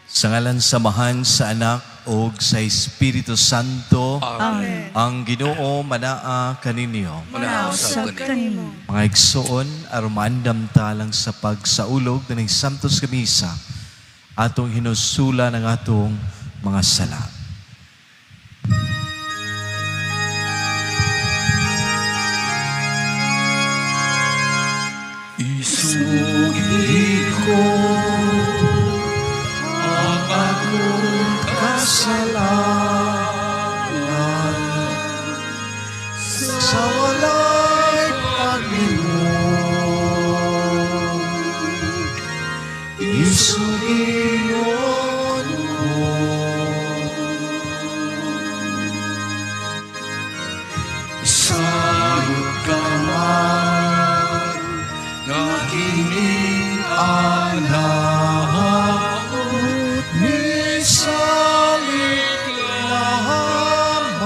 Sa ngalan sa Amahan, sa Anak ug sa Espiritu Santo. Amen. Ang Ginoo manaa kaninyo. Manaa usab kanimo. Mga igsoon, aron maandam ta lang sa pagsaulog ng Santos Misa, atong hinusula ng atong mga sala. Isugi ko ang akong kasalanan sa walay paglimot. Isugiyon ko. Sayod ka man nga kining anahaot misalig lamang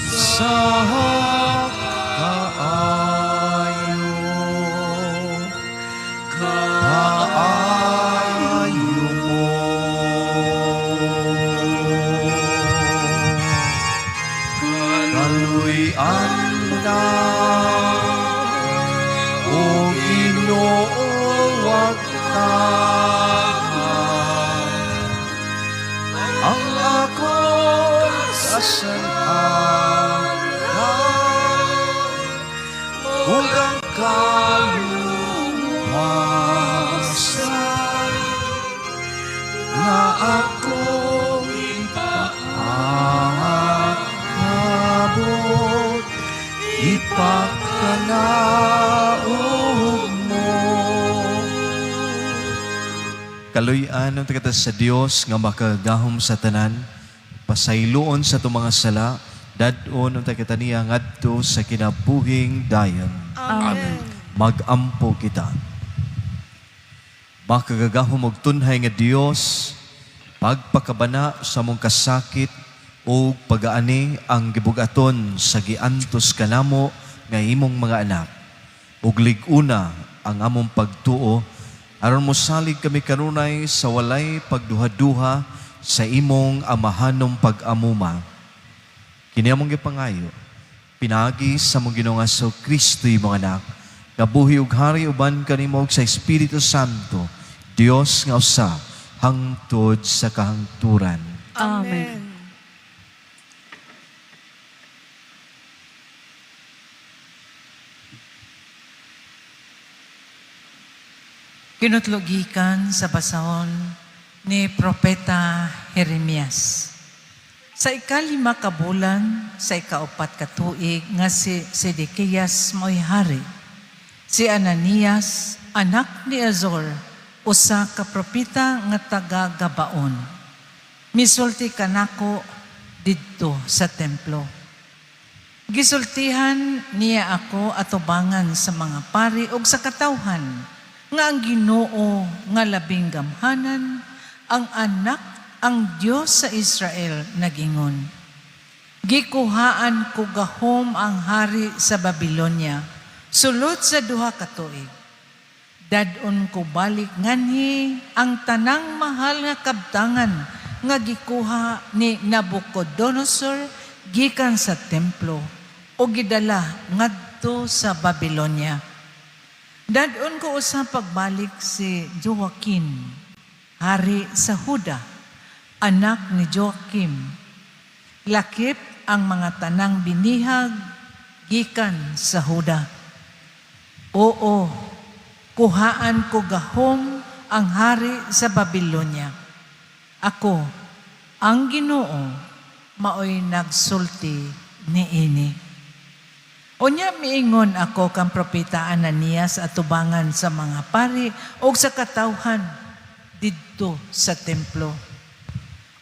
sa kaayo, kaayo mo. Kaluy-an na, o Ginoo, wag ta ang akong kasalanan ug ang kaluwasan nga akong ipaabot, ipakanaog mo. Kaluy-an ang tagata sa Dios nga makagahom sa tanan, pasayloon sa itong mga sala, dadon ang tagata niya ngadto sa kinabuhing dayon. Amen. Magampo kita. Makagagahom og tunhay nga Dios, pagpakabana sa mong kasakit o pagaani ang gibugaton sa giantos kanamo nga imong mga anak. Ug lig-una ang among pagtuo aron mosalig kami kanunay sa walay pagduha-duha sa imong amahanom pag-amuma. Kini among gipangayo, pinaagi sa among Ginoong Kristo imong anak, nga buhi ug hari uban kanimo ug sa Espiritu Santo, Dios nga usa hangtod sa kahangturan. Amen. Kinutlogikan sa basahon ni Propeta Jeremias. Sa 5 ka bulan, sa 4 ka tuig nga si Sedekias mo'y hari, si Ananias, anak ni Azor, usa ka propeta nga taga Gabaon. Misulti kanako didto sa templo. Gisultihan niya ako atubangan sa mga pari ug sa katawhan nga ang Ginoo nga labing gamhanan, ang anak ang Dios sa Israel nagingon. Gikuhaan ko gahom ang hari sa Babylonia sulod sa 2 ka tuig. Dadon ko balik nganhi ang tanang mahal nga kabtangan nga gikuha ni Nabucodonosor gikan sa templo o gidala ngadto sa Babylonia. Dadon ko usa pagbalik si Joaquin, hari sa Huda, anak ni Joakim. Lakip ang mga tanang binihag gikan sa Huda. Oo, kuhaan ko gahom ang hari sa Babylonia. Ako, ang Ginoo, maoy nagsulti niini. Unya miingon ako kang propeta Ananias atubangan sa mga pari og sa katawhan didto sa templo.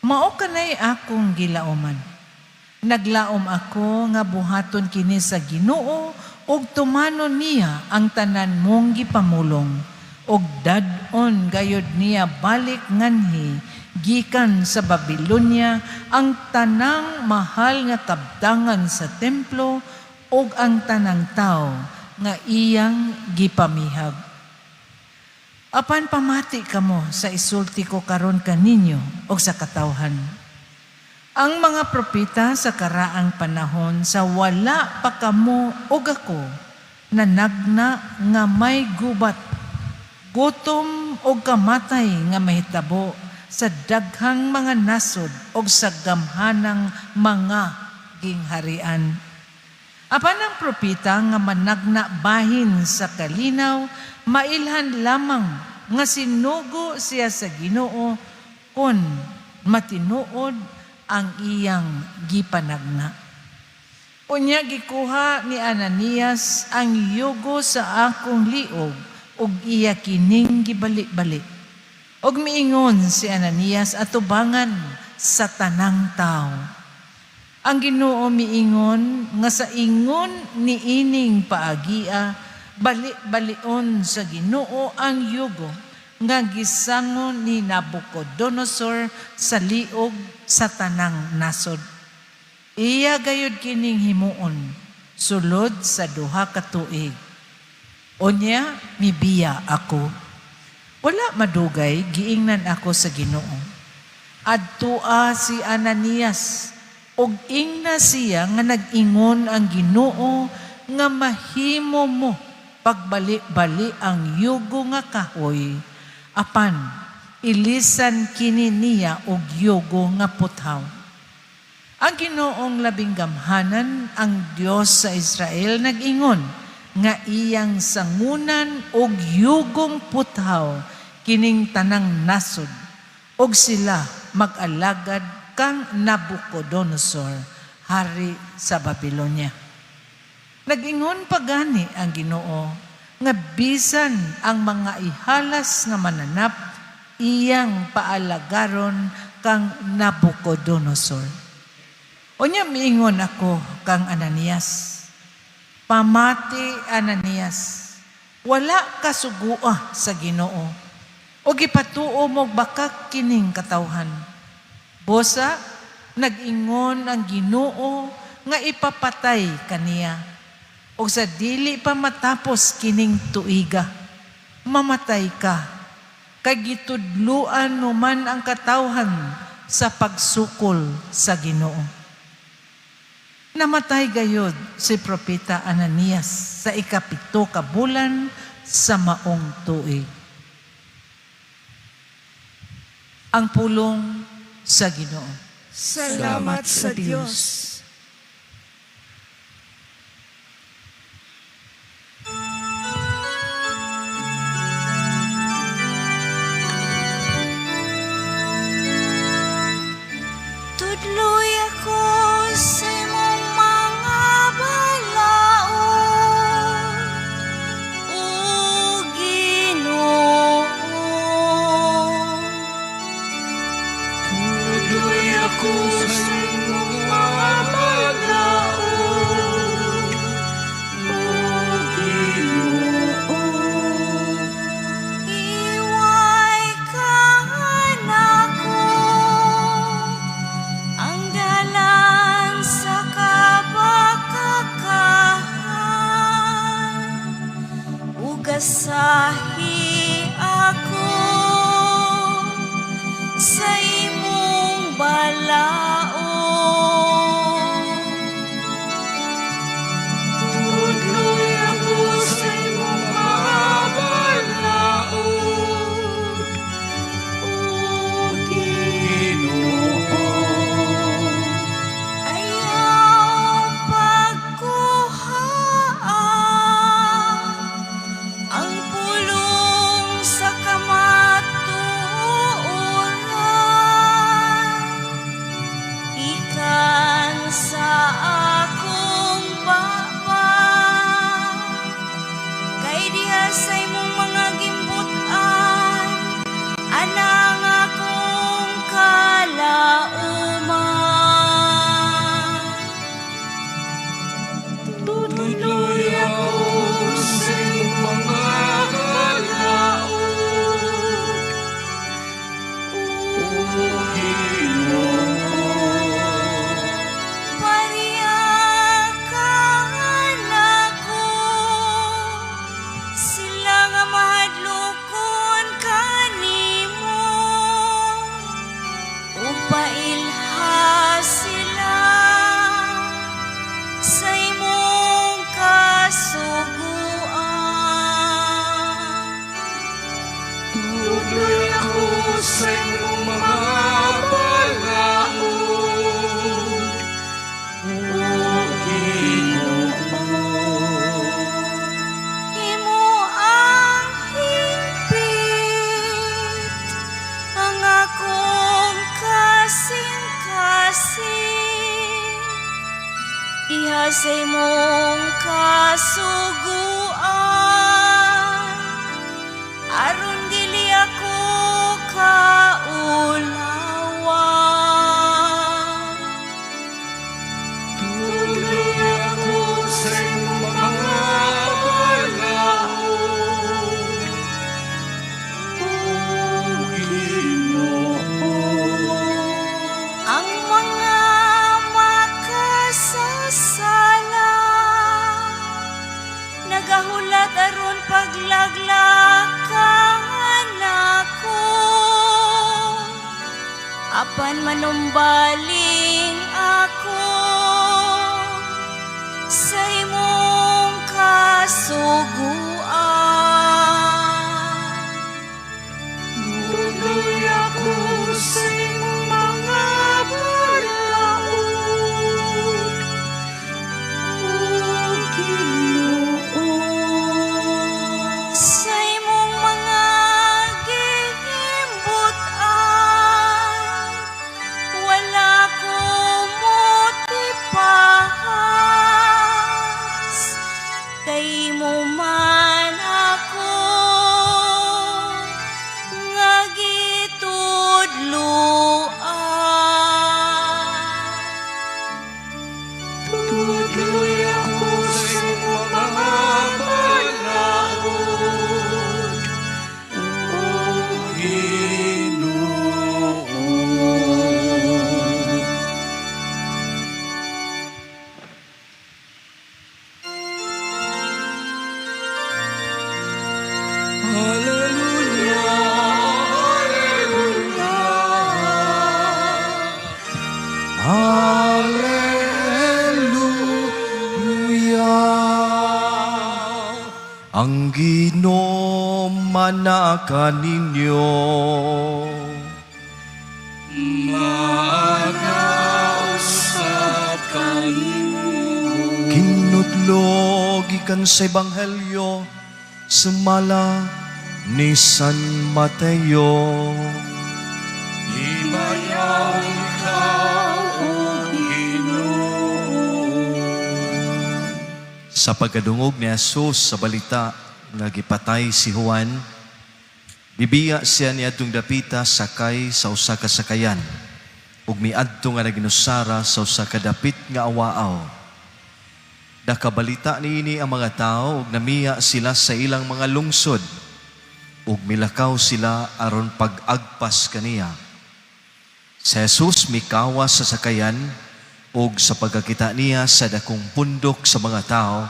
Mao kanay akong gilauman. Naglaom ako nga buhaton kini sa Ginoo ug tumanon niya ang tanan mong gipamulong ug dad-on gayud niya balik nganhi gikan sa Babylonia ang tanang mahal nga kabtangan sa templo ug ang tanang tawo nga iyang gipamihag. Apan pamati kamo sa isulti ko karon kaninyo og sa katawhan. Ang mga propeta sa karaang panahon sa wala pa kamo og ako nanagna nga may gubat, gutom og kamatay nga mahitabo sa daghang mga nasod og sa gamhanang mga gingharian. Apan ang propeta nga managna bahin sa kalinaw, mailhan lamang nga sinugo siya sa Ginoo kon matinuod ang iyang gipanagna. Unya gikuha ni Ananias ang yugo sa akong liog ug iya kining gibali-bali. Ug miingon si Ananias atubangan sa tanang tao. Ang Ginoo miingon nga sa ingon niining paagia, bali-balion sa Ginoo ang yugo nga gisangon ni Nabucodonosor sa liog sa tanang nasod. Iya gayud kining himuon sulod sa 2 ka tuig. Unya mibiya ako. Wala madugay, giingnan ako sa Ginoo. Adtua si Ananias ug ingna siya nga nag-ingon ang Ginoo nga mahimo mo pagbali-bali ang yugo nga kahoy, apan ilisan kini niya og yugo nga puthaw. Ang Ginoong labing gamhanan, ang Dios sa Israel, nag-ingon nga iyang sangunan og yugong puthaw kining tanang nasod og sila mag-alagad kang Nabucodonosor, hari sa Babylonia. Nag-ingon pa gani ang Ginoo nga bisan ang mga ihalas nga mananap, iyang paalagaron kang Nabucodonosor. Unya miingon ako kang Ananias. Pamati, Ananias, wala ka sugua sa Ginoo o gipatuo mo bakak kining katawhan. Busa nag-ingon ang Ginoo nga ipapatay kaniya. O sa dili pa matapos kining tuiga, mamatay ka. Kay gitudluan mo man ang katawhan sa pagsukol sa Ginoo. Namatay gayod si Propeta Ananias sa 7 ka bulan sa maong tuig. Ang pulong sa Ginoo. Salamat sa Diyos. Tudloy ako sa imong mga balaod, O Ginoo. Tudloy ako sa imong mga sa imong mga balaod, O Ginoo. Imo ang hingpit, ang akong kasing-kasing, diha sa imong kasuguan, aron dili ako kaulawan. Tudloi ako sa imong mga balaod, O Ginoo. Ang mga makasasala nagahulat aron paglaglag kanako, apan manumbaling ako sa imong kasuguan. Tudloi ako sa imong mga balaod, O Ginoo. Sa imong mga gihimbut-an, wala ko motipas, kay imo man ako nga gitudloan. Tudloi ako sa imong mga balaod, O Ginoo. Hallelujah, Hallelujah. Hallelujah. Ang Ginoo maanaa kaninyo. Maanaa usab kanimo. Kinudlo gikan sa Ebanghelyo sumala ni San Mateo. Himayaw ikaw, O Ginoo. Sa pagkadungog ni Jesus sa balita nga gipatay si Juan, bibiya siya niadtong dapita sakay sa usa ka sakayan ug miadto nga naginusara sa usa ka dapit nga awaaw. Nakabalita niini ang mga tao ug namiya sila sa ilang mga lungsod ug milakaw sila aron pag-agpas kaniya. Si Jesus mikawas sa sakayan ug sa pagkakita niya sa dakong pundok sa mga tao,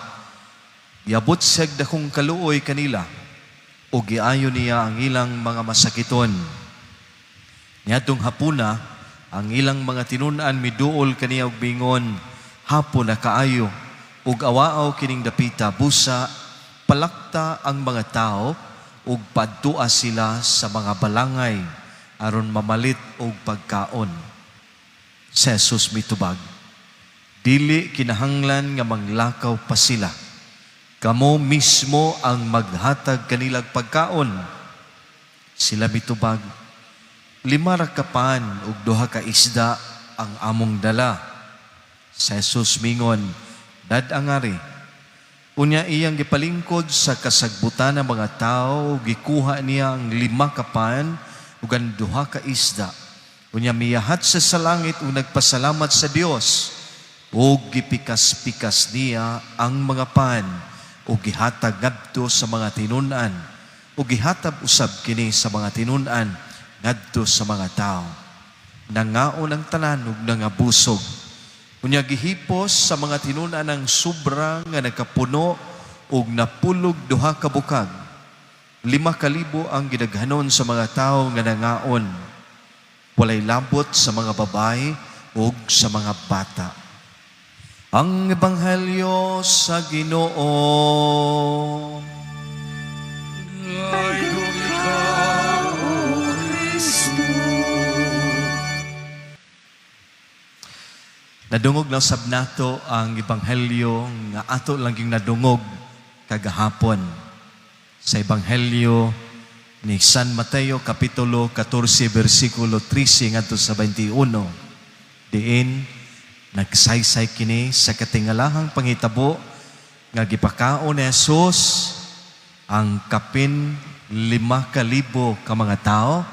giabot siya'g dakong kaluoy kanila ug giayo niya ang ilang mga masakiton. Niadtong hapuna, ang ilang mga tinun-an miduol kaniya og miingon, "Hapon na kaayo ug awaaw kining dapita, busa palakta ang mga tao ug padtua sila sa mga balangay aron mamalit og pagkaon." Si Jesus mitubag, "Dili kinahanglan nga manglakaw pa sila. Kamo mismo ang maghatag kanilag pagkaon." Sila mitubag, "5 ra ka pan ug 2 ka isda ang among dala." Si Jesus mingon, "Dad-a ngari." Unya iyang gipalingkod sa kasagbutan ng mga tao, gikuha niya ang 5 ka pan ug ang 2 ka isda. Unya miyahat siya sa langit ug nagpasalamat sa Dios. Ug gipikas-pikas niya ang mga pan ug gihatag ngadto sa mga tinun-an, ug gihatag usab kini sa mga tinun-an ngadto sa mga tao. Nangaon ang tanan ug nangabusog. Unya gihipos sa mga tinun-an ang sobra nga nakapuno ug napulog 2 ka bukag. 5,000 ang gidaghanon sa mga tao nga nangaon. Walay labot sa mga babae ug sa mga bata. Ang Ebanghelyo sa Ginoo. Daigom ikaw, O Kristo. Nadungog lang sab nato ang ebanghelyo nga ato lang yung nadungog kagahapon. Sa ebanghelyo ni San Mateo kapitulo 14 bersikulo 13 ngadto sa 21. Diin nagsaysay kini sa katingalahang panghitabo nga gipakaon ni Jesus ang kapin 5,000 ka mga tao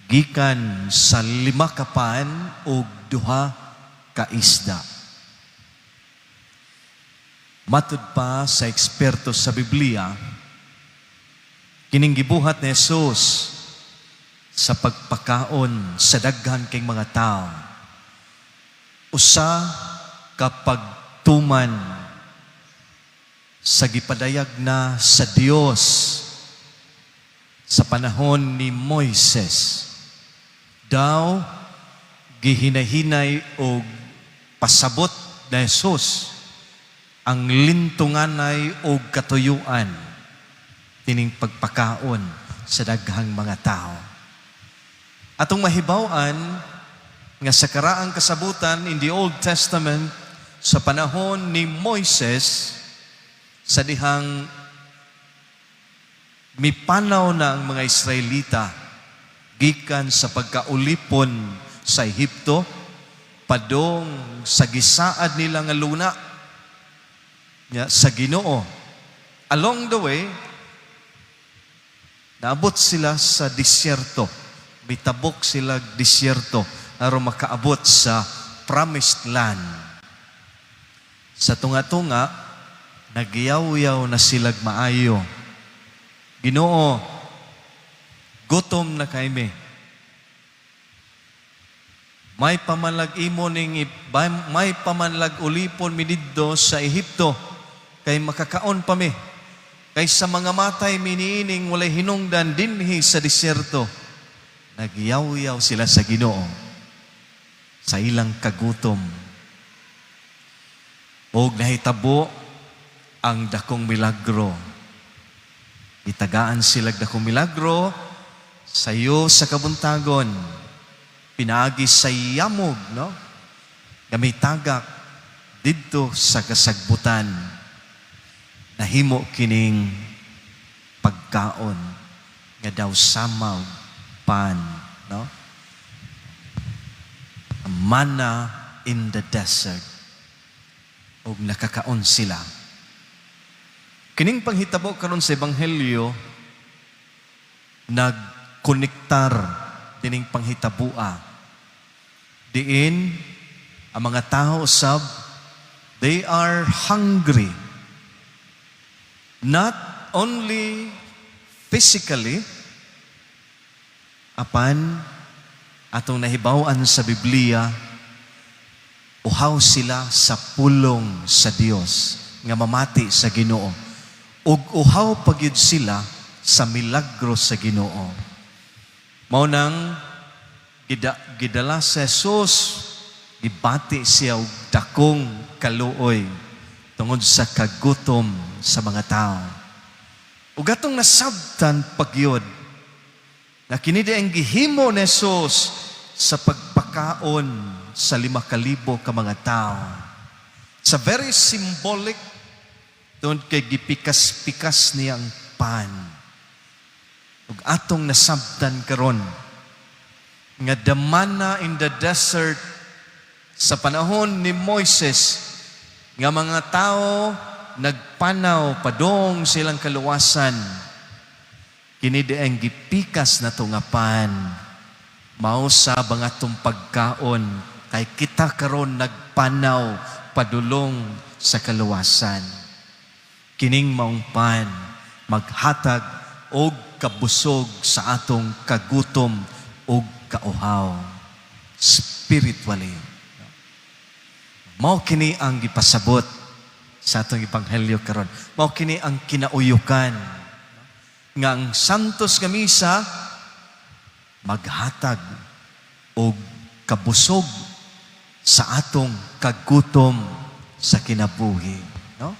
gikan sa 5 ka pan ug 2 ka isda. Matud pa sa eksperto sa Biblia, kining gibuhat ni Jesus sa pagpakaon sa daghan kay mga tao, usa ka pagtuman sa gipadayag na sa Dios sa panahon ni Moises. Daw gihinahinay og pasabot ni Jesus ang lintunganay og katuyuan tining pagpakaon sa daghang mga tao. Atong mahibaw-an nga sa karaang kasabutan in the Old Testament, sa panahon ni Moises, sa dihang mipanaw na ang mga Israelita gikan sa pagkaulipon sa Ehipto padong sa gisaad nila nga luna nga sa Ginoo. Along the way, naabot sila sa disyerto. Mitabok sila disyerto aron makaabot sa promised land. Sa tunga-tunga, nagyaw-yaw na silag maayo. "Ginoo, gutom na kami. May pamanlag imo ning may pamanlag ulipon mi didto sa Ehipto kay makakaon pa mi. Kay sa mga matay mi niining walay hinungdan dinhi sa disyerto." Nagyaw-yaw sila sa Ginoo sa ilang kagutom. Og nahitabo ang dakong milagro. Gitagaan sila dakong milagro sayo sa kabuntagon. Pinaagi sa yamog, no? Nga mitagak didto sa kasagbutan. Nahimo kining pagkaon nga daw samaw pan, no? Manna in the desert. Og nakakaon sila. Kining panghitabo karon sa ebanghelyo, nagkonektar dining panghitabua. Diin ang mga tao sab, they are hungry. Not only physically, apan atong nahibaw-an sa Biblia, uhaw sila sa pulong sa Dios nga mamati sa Ginoo. Ug uhaw pagyud sila sa milagro sa Ginoo. Mao nang gidala sa Jesus, gibati siya og dakong kaluoy tungod sa kagutom sa mga tao. Ug atong nasabtan pagyud na kini di ang gihimo ni Jesus sa pagpakaon sa 5,000 ka mga tao. Sa very symbolic, tungod kay gipikas-pikas niya ang pan. Ug atong nasabtan karon nga the manna in the desert sa panahon ni Moises, nga mga tao nagpanaw padong silang kaluwasan, kini di ang gipikas na nga pan, mao sa ang atong pagkaon kay kita karon nagpanaw padulong sa kaluwasan. Kining maong pan maghatag og kabusog sa atong kagutom ug kauhaw spiritually. Mao kini ang gipasabot sa atong ebanghelyo karon. Mao kini ang kinauyukan nga ang Santos nga Misa maghatag og kabusog sa atong kagutom sa kinabuhi, no?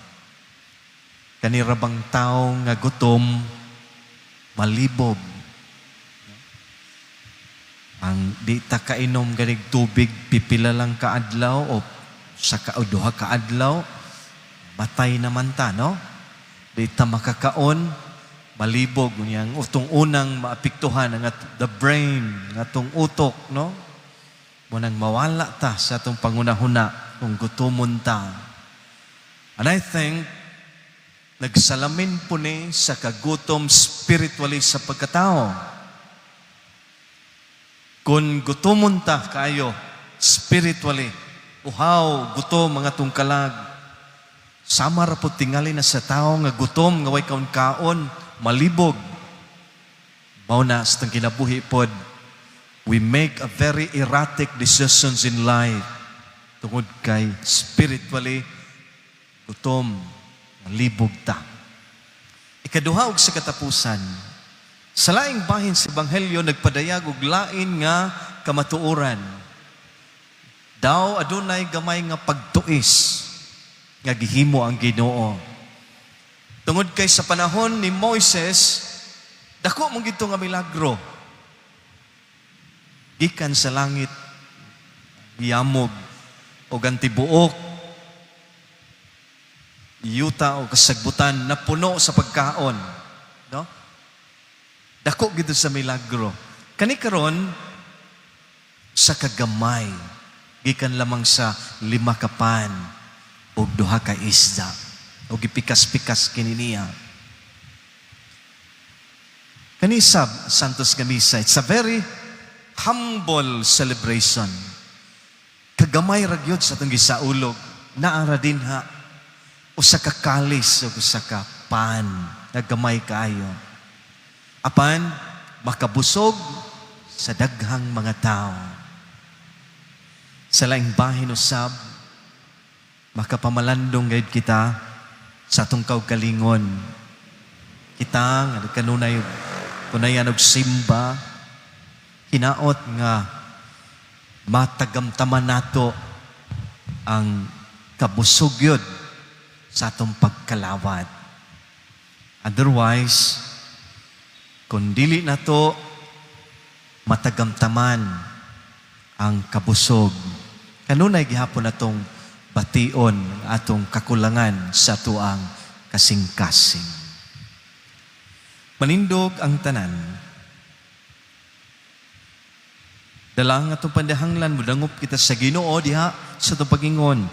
Kanira bang tao nga gutom malibog? Ang di ta kainom ganig tubig pipila lang kaadlaw o sa ka, o duha ka adlaw, matay naman ta, no? Di ta makakaon, malibog unyang utong unang maapektuhan ang the brain, ang atong utok, no? Mao nang mawala ta sa atong pangunahuna kung gutomon ta. And I think nagsalamin po ni sa kagutom spiritually sa pagkatao. Kung gutomon ta kayo spiritually, uhaw, gutom mga tungkalag, sama ra po tingali na sa tao nga gutom, nga way kaon-kaon, malibog. Mao na sa atong kinabuhi pod, we make a very erratic decisions in life tungod kay spiritually gutom, malibog ta. Ikaduha ug sa katapusan, sa laing bahin sa Ebanghelyo nagpadayag og lain nga kamatuoran. Daw adunay gamay nga pagtuis nga gihimo ang Ginoo. Tungod kay sa panahon ni Moises, dako man gito nga milagro. Gikan sa langit, giyamog og ang tibuok yuta o kasagbutan na puno sa pagkaon, no? Dako gito sa milagro. Kani karon sa kagamay gikan lamang sa 5 ka pan ug 2 ka isda o gipikas-pikas kini niya. Kani sa Santos nga Misa, it's a very humble celebration. Kagamay ra gyud sa atong gisaulog, naara dinha usa ka kalis ug usa ka pan na gamay kaayo. Apan makabusog sa daghang mga tao. Sa laing bahin usab, makapamalandong gayud kita sa atong kaugalingon. Kita nga nagkanunay kunayan og simba, hinaot nga matagamtaman nato ang kabusog yun sa atong pagkalawat. Otherwise, kung dili nato matagamtaman ang kabusog, kanunay gihapon atong bation ang atong kakulangan sa atuang kasing-kasing. Manindog ang tanan. Dala ang atong pandahanglan, mudangop kita sa Ginoo diha sa atong pagingon.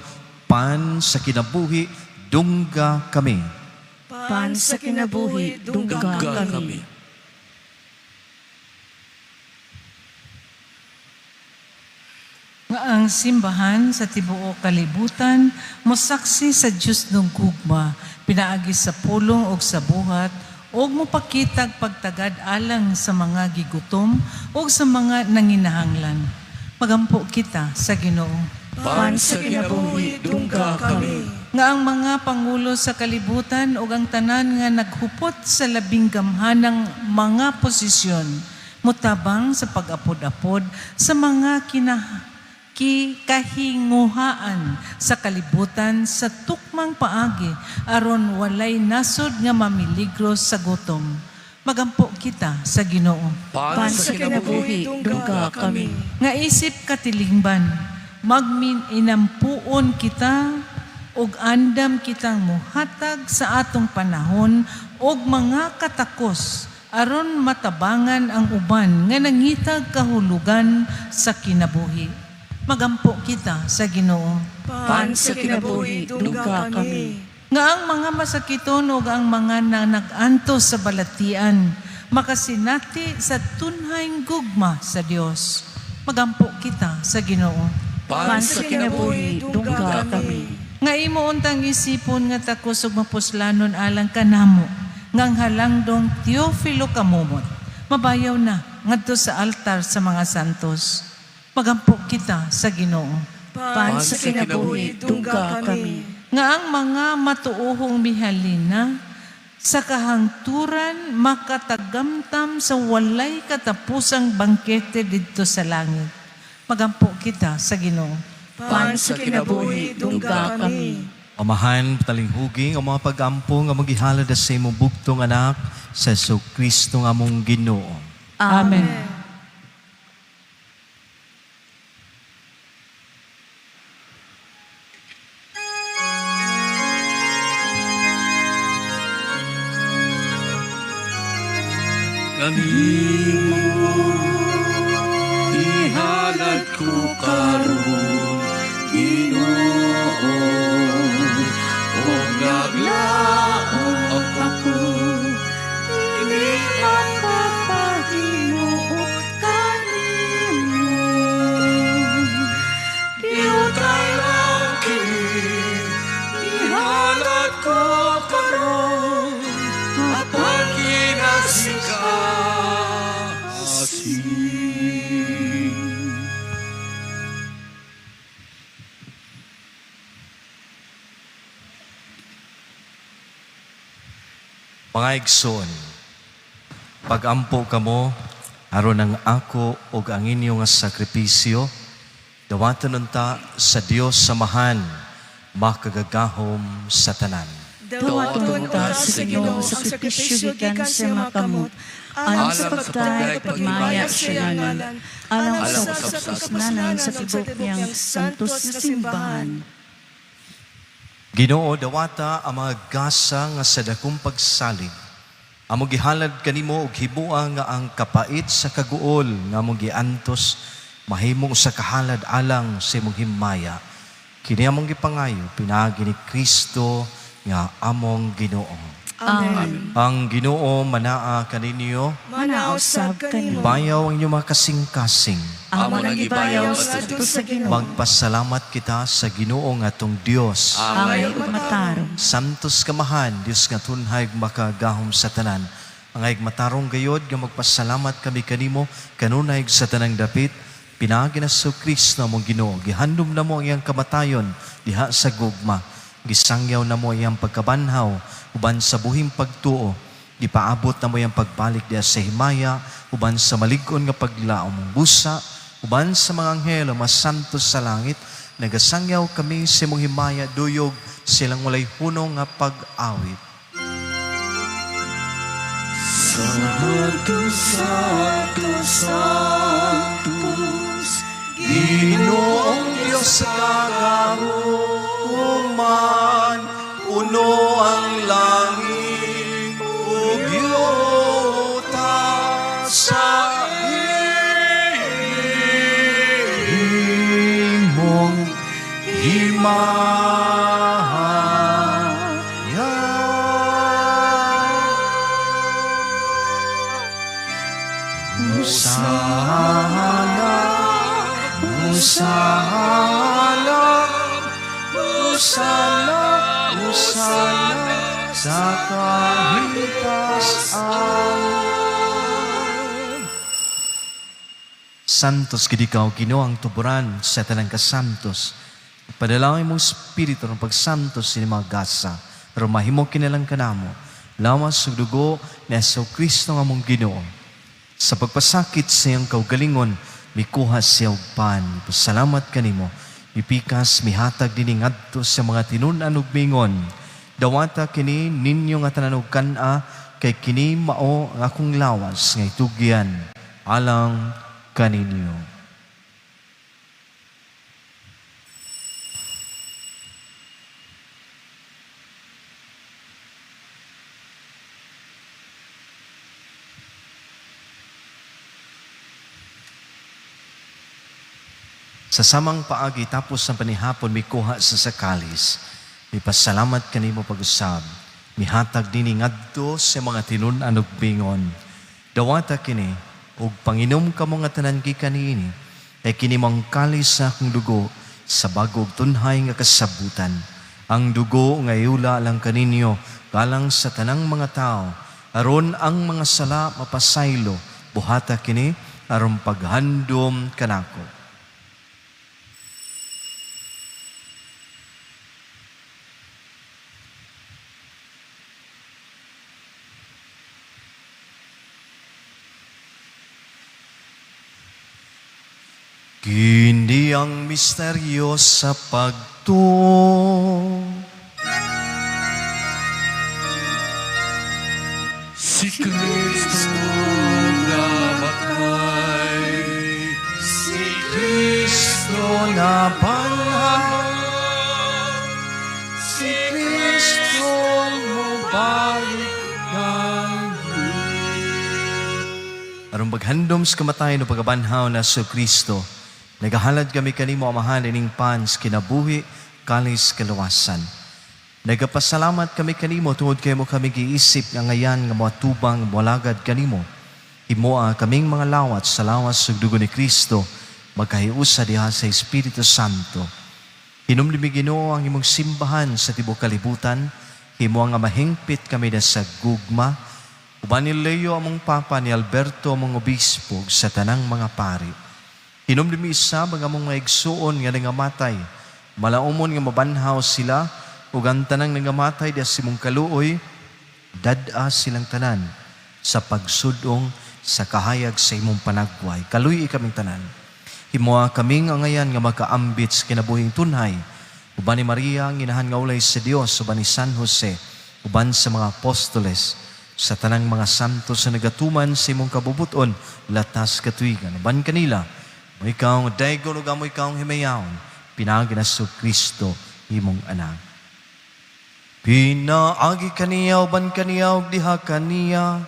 Pan sa kinabuhi, dungga kami. Pan sa kinabuhi, dungga Dungga kami. kami. Nga ang simbahan sa tibuok kalibutan mosaksi sa Dios ng gugma pinaagi sa pulong ug sa buhat ug mopakitag pagtagad alang sa mga gigutom ug sa mga nanginahanglan. Magampo kita sa Ginoo. Pan sa kinabuhi, dungga kami. Nga ang mga pangulo sa kalibutan ug ang tanan nga naghupot sa labing gamhanang mga posisyon mutabang sa pag-apod-apod sa mga kahinguhaan sa kalibutan sa tukmang paagi aron walay nasod nga mamiligro sa gutom. Magampo kita sa Ginoo. Pan sa kinabuhi, dungga kami. Nga isip katilingban, magmin inampuon kita ug andam kitang muhatag sa atong panahon og mga katakos aron matabangan ang uban nga nangitag kahulugan sa kinabuhi. Magampo kita sa Ginoo. Pan sa kinabuhi, dungga kami. Nga ang mga masakiton ug ang mga na nag-antos sa balatian makasinati sa tunhayng gugma sa Dios. Magampo kita sa Ginoo. Pan sa kinabuhi, dungga kami. Nga imo untang isipon nga takos ug mapuslanon alang kanamo nga ang halangdong Teofilo Kamumot mabayaw na ngadto sa altar sa mga santos. Magampo kita sa Ginoo. Pan sa kinabuhi, dungga kami. Nga ang mga matuohong mihalina sa kahangturan makatagamtam sa walay katapusang bangkete didto sa langit. Magampo kita sa Ginoo. Pan sa kinabuhi, dungga kami. Amahan, talinghugi, ang mga pag-ampo nga magihalad sa imong bugtong anak sa Jesu Kristo nga among Ginoo. Amen. Kanimo ihalad ko karon, Ginoo, ug naglaom ako Dili makapahimuot kanimo. Diutay lang kini ihalad ko karon, apan kinasingkasing. Mga igsoon, pagampo kamo aron ang ako ug ang inyo nga sakripisyo dawaton unta sa Dios Samahan makagagahom sa tanan. Dawaton unta sa Ginoo ang sakripisyo gikan sa mga kamot, alang sa pagdayeg ug pagmaya sa iyang ngalan, alang sa kapasnanan sa tibok niyang santos nga simbahan. Ginoo, dawata ang mga gasa nga sa dakong pagsalig. Among gihalad kanimo og himua nga ang kapait sa kaguol nga among giantos mahimong usa ka halad alang sa imong himaya. Kini among gipangayo pinaagi ni Kristo nga among Ginoo. Amen. Ang Ginoo manaa kaninyo, Manaa usab kanimo. bayaw ang inyong mga kasing-kasing. Amo nang gibayaw ngadto sa Ginoo. Magpasalamat kita sa Ginoo nga atong Dios. Angay ug matarong. Santos kamahan, Dios nga tunhay makagahom sa tanan. Angay matarong gayod nga magpasalamat kami kanimo kanunay sa tanang dapit. Pinaagi na sa Kristo among Ginoo. Gihandom na mo ang iyang kamatayon diha sa gugma. Gisangyaw na mo ang iyang pagkabanhaw uban sa buhing pagtuo. Gipaabot na mo iyang pagbalik diha sa himaya uban sa malig-on nga paglaom mong busa uban sa mga anghel ang mga santos sa langit. Nagasangyaw kami sa imong himaya duyog silang walay hunong nga pag-awit. Santo, Santo, Sanctus, Ginoong Diyos sa kagahuman, puno ang langit ug yuta sa imong himaya. Hosana, Hosana, Hosana, Hosana sa kahitasan. Santos gid ikaw, Ginoo, ang tuburan sa tanang kasantos. Padalangin mong Espiritu ng pagsantos sa mga gasa, pero mahimo kinalang kanamo, lawas ug dugo ni Hesus Kristo nga among Ginoo. Sa pagpasakit sa iyang kaugalingon, mikuha siya og pan. Pasalamat kanimo, mipikas, mihatag dinhi ngadto sa mga tinun-an ug mingon. Dawata kini ninyo nga tanan og kan-a, kay kini mao ang akong lawas nga itugyan alang kaninyo. Sa samang paagi tapos ang panihapon mikuha sa kalis. Mipasalamat kanimo pag-usab. Mihatag dinhi ngadto sa mga tinun-an ug bingon. Dawata kini ug panginom kamo nga tanan gikan niini, kay kini mao ang kalis sa akong dugo sa bag-o ug tunhay nga kasabutan. Ang dugo nga iula alang kaninyo galang sa tanang mga tao, aron ang mga sala mapasaylo. Buhata kini aron paghandom kanako. Kini ang misteryo sa pagtuo. Si Kristo namatay, Si Kristo nabanhaw, si Kristo mobalik gani. Aron maghandom sa kamatayon ug pagkabanhaw ni Kristo, nagahalad kami kanimo, Amahan, ining pan sa kinabuhi, kalis kaluwasan. Nagapasalamat kami kanimo tungod kay imo kami giisip nga angayan nga moatubang, moalagad kanimo. Himoa kaming mga lawat sa lawas ug dugo ni Kristo magkahiusa diha sa Espiritu Santo. Hinumdumi, Ginoo, ang imong simbahan sa tibuok kalibutan, himoa nga mahingpit kami na sa gugma, uban ni Leo among Papa, ni Alberto among Obispo, ug sa tanang mga pari. Hinumdumi usab ang among mga igsuon nga nangamatay, malaumon nga mabanhaw sila, ug ang tanang nangamatay diha sa imong kaluoy, dad-a silang tanan sa pagsudong sa kahayag sa imong panagway. Kaluy-i kaming tanan. Himoa kaming angayan nga makaambit sa kinabuhing tunhay. Uban ni Maria, ang inahan nga ulay sa Dios, uban ni San Jose, uban sa mga apostoles, sa tanang mga santo sa nagatuman sa imong kabubuton, latas katuigan. Uban kanila, amo ikaw nga daygon ug amo ikaw himayawon, pinaagi ni Kristo, imong anak. Pinaagi kaniya, uban kaniya, ug diha kaniya,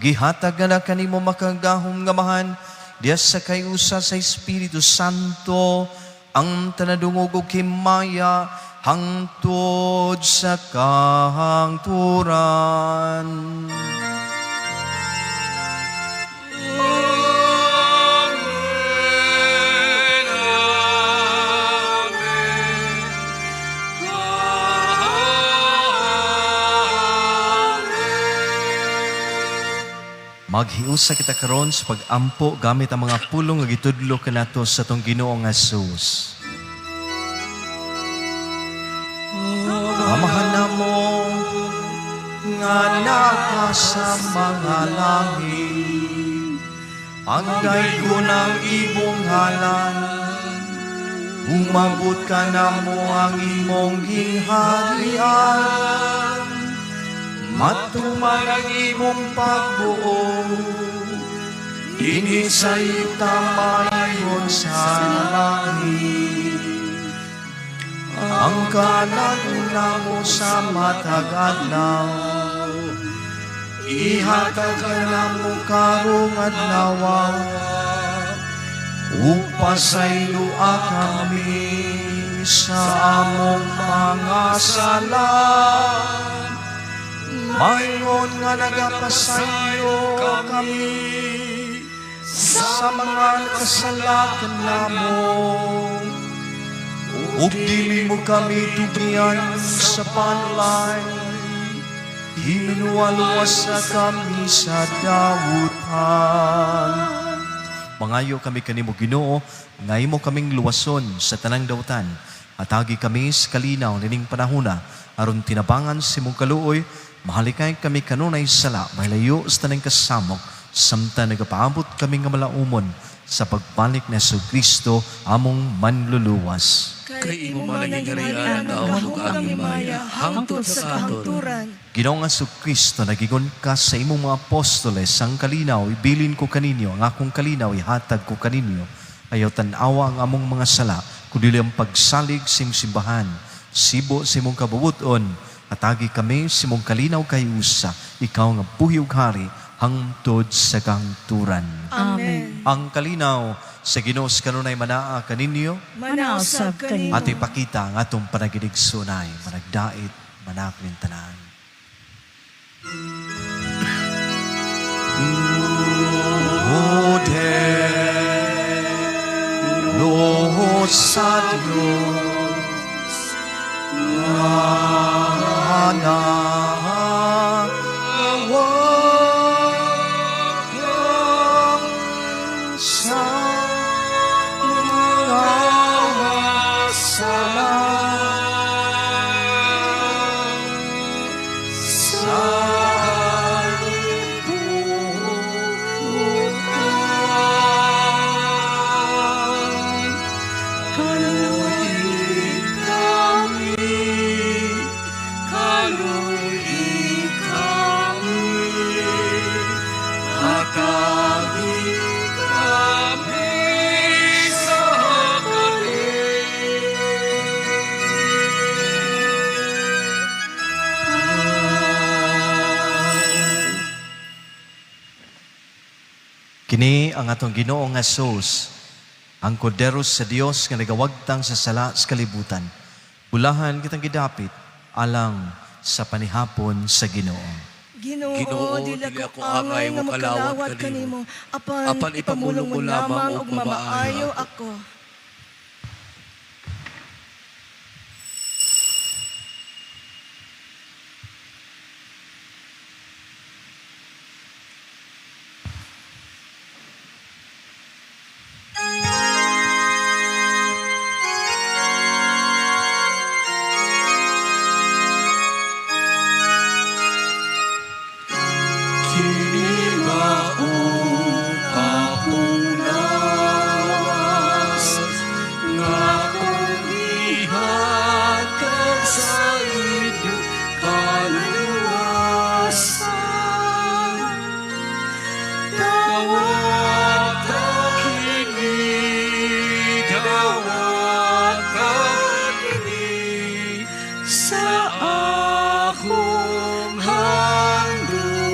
gihatag na kanimo makagagahom nga Amahan, diha sa kahiusa sa Espiritu Santo, ang tanadungog ug himaya hangtod sa kahangturan. Amen. Amen. Amen. Maghiusa kita karon sa pag-ampo gamit ang mga pulong nga gitudlo kanato sa atong Ginoong Jesus. Amahan namo nga naa sa mga langit, ang daygon ang imong ngalan, umabot kanamo ang imong gingharian, matuman ang imong pagbuot, dinhi sa yuta mayon sa langit. Ang kalag-on namo sa matag adlaw, ihatag kanamo karong adlaw, ug pasayloa kami sa among mga sala, maingon nga nagapasaylo kami sa mga nakasala kanamo. Ug dili mo kami tugyan sa panulay, hininuwa luwasa kami sa dawutan. Mangayo kami kanimo, Ginoo, nga imo kaming luwason sa tanang dawtan. Hatagi kami sa kalinaw nining panahona aron tinabangan sa imong kaluoy, mahalikay kami kanunay sala, mahilayo sa tanang kasamok samtang nagapaabot kami nga malaumon sa pagbalik ni Kristo among manluluwas. Kay imo man ang gingharian, ang gahom ug ang himaya hangtod sa kahangturan. Ginoong Kristo, nagingon ka sa imong mga apostoles, "Ang kalinaw, ibilin ko kaninyo, ang akong kalinaw, ihatag ko kaninyo. Ayaw tan-awa ang among mga sala, kundi ang pagsalig sa imong simbahan. Sibo sa imong kabubuton, hatagi kami sa imong kalinaw kahiusa, ikaw nga buhi ug hari, hangtod sa kahangturan." Amen. Ang kalinaw sa Ginoo sa kanunay manaa kaninyo. Manaa usab kanimo. At ipakita ang atong panaginigsunay, managdait, manaklin tanan. Modelo sa Diyos nga nanawagan sa mga sala sa kalibutan. Kini ang atong Ginoong Hesus, ang kordero sa Dios nga nagawagtang sa sala sa kalibutan. Bulahan kitang gidapit alang sa panihapon sa Ginoo. Ginoo, Ginoo, dili ako angay nga makalawat kanimo, apan, Apan ipamulong mo lamang ug mamaayo ako. Kini mao akong lawas nga akong gihatag sa inyong kaluwasan. Dawata kini, dawata kini sa akong handumanan.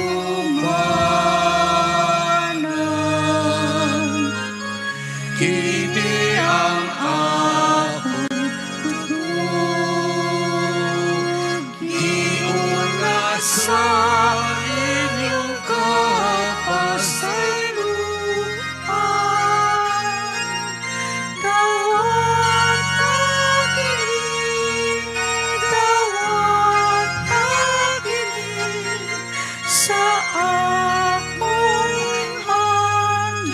Kini ang akong dugo, giuna sa inyong kapasayloan. Dawata kini, dawata kini sa akong handumanan.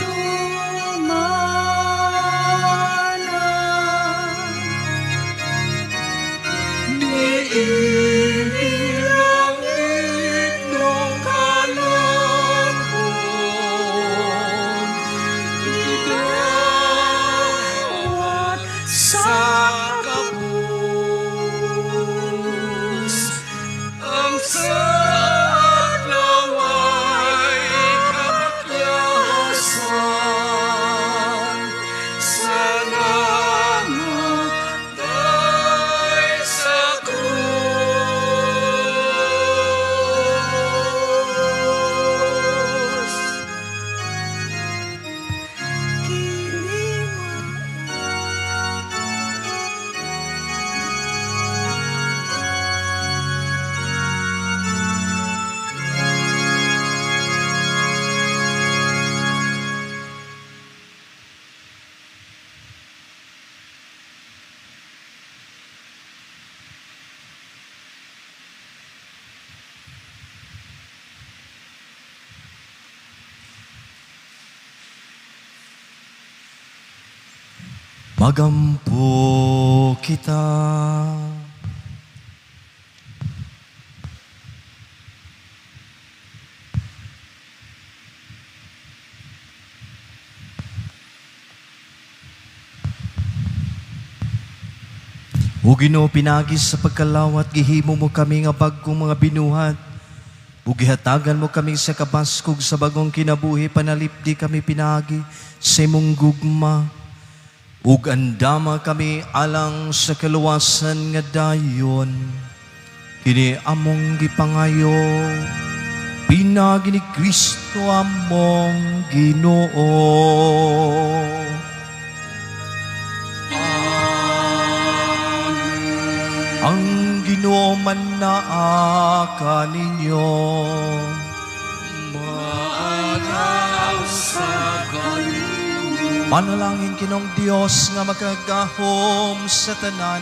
Niini ang inyong kalamon, idawat sa kabus. Ang sa adlaway kapakyasan, sa nangatay sa krus. Kini mao. Magampo kita. O Ginoo, pinagi sa pagkalawat, gihimo mo kami nga bagong mga binuhat. Ug gihatagan mo kami sa kabaskog sa bagong kinabuhi, panalipdi kami pinagi sa imong gugma. Ug andama kami alang sa kaluwasan nga dayon. Kini among gipangayo, pinagi ni Kristo among Ginoo. Ang Ginoo man naa kaninyo. Maaraw sa kalimut. Manalangin kinong Dios nga makagahom sa tanan,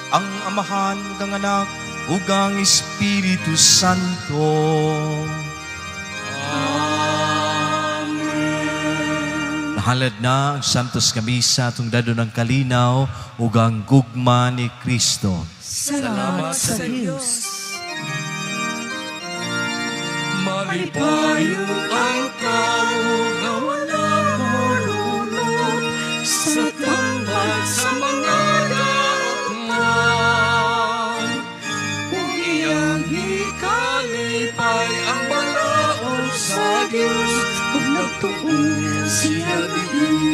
ang Amahan ug ang Anak ug ang Espiritu Santo. Nahalad na ang Santos nga Misa atong dadon ang kalinaw ug ang gugma ni Kristo. Salamat sa Dios. Malipayon ang tao nga wala molunod sa tambal sa mga daotan. Ug iyang gikalipay ang balaod sa Dios, ug nagtuo siya diin.